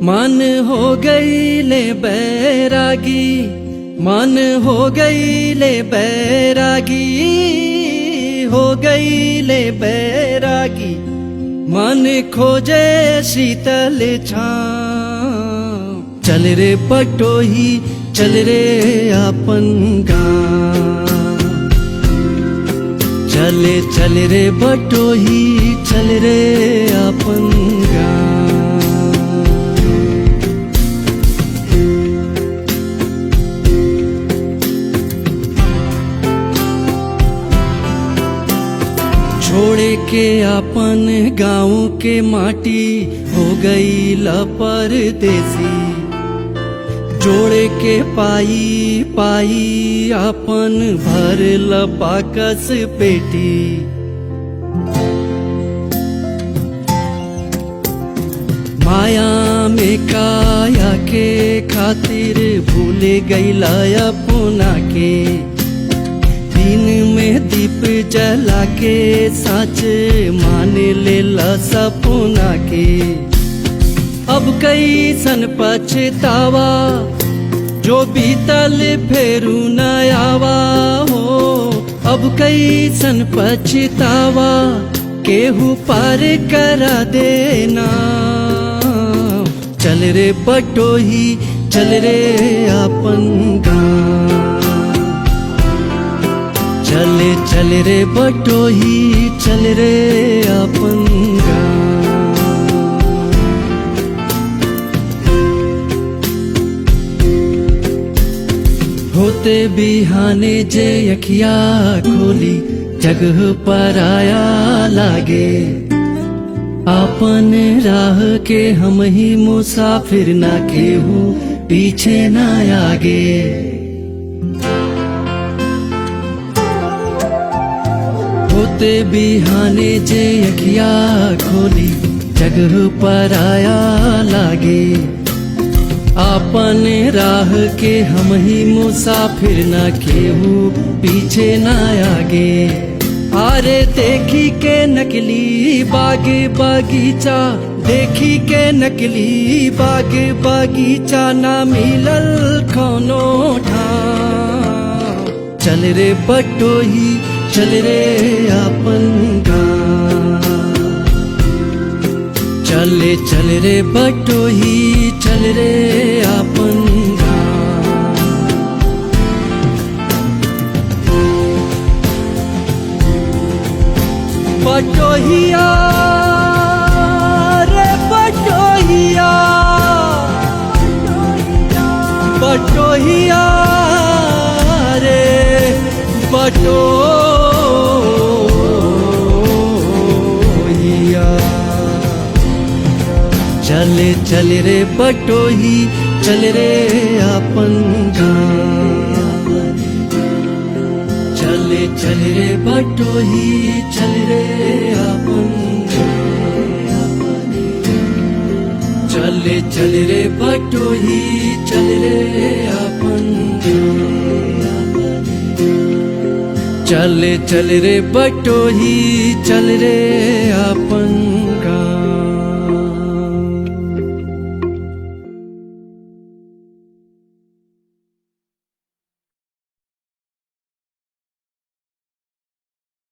मन हो गई ले बैरागी, मन हो गई ले बैरागी, हो गई ले बैरागी। मन खोजे शीतल छाँव, चल रे पटोही चल रे अपन गाँव। चले चल रे बटोही चल रे अपन गाँव। छोड़े के अपन गाँव के माटी हो गई लपरदेसी, जोड़े के पाई पाई अपन भर लपाकस पेटी। माया में काया के खातिर भूल गईला अपना के, दिन में दीप जला के साँच मान लेला सपना के। अब कैसन पछतावा जो बीतल फेरू न आवा हो, अब कैसन पछतावा केहू पार करा देना। चल रे बटोही चल रे अपन गाँव। चले चल रे बटोही चल रे अपन गाँव। होते बिहाने जे अखिया खोली जगह पर आया लागे, अपन राह के हम ही मुसाफिर ना केहू पीछे ना आगे। होते बिहाने जे अखिया खोली जगह पर आया लागे, अपन राह के हम ही मुसाफिर ना केहू पीछे ना आगे। आरे देखी के नकली बाग बगीचा, देखी के नकली बाग बगीचा ना मिलल कोनो ठाम। चल रे बटोही चल रे अपन गाँव। चले चल रे बटोही चल रे अपन गाँव। बटोहिया रे बटोहिया, बटोहिया रे बटोहिया। चले चल रे बटोही चल रे अपन गाँव। चले चल रे बटोही चल रे अपन गाँव। चले चल रे बटोही चल रे अपन गाँव। चले चल रे बटोही चल रे अपन।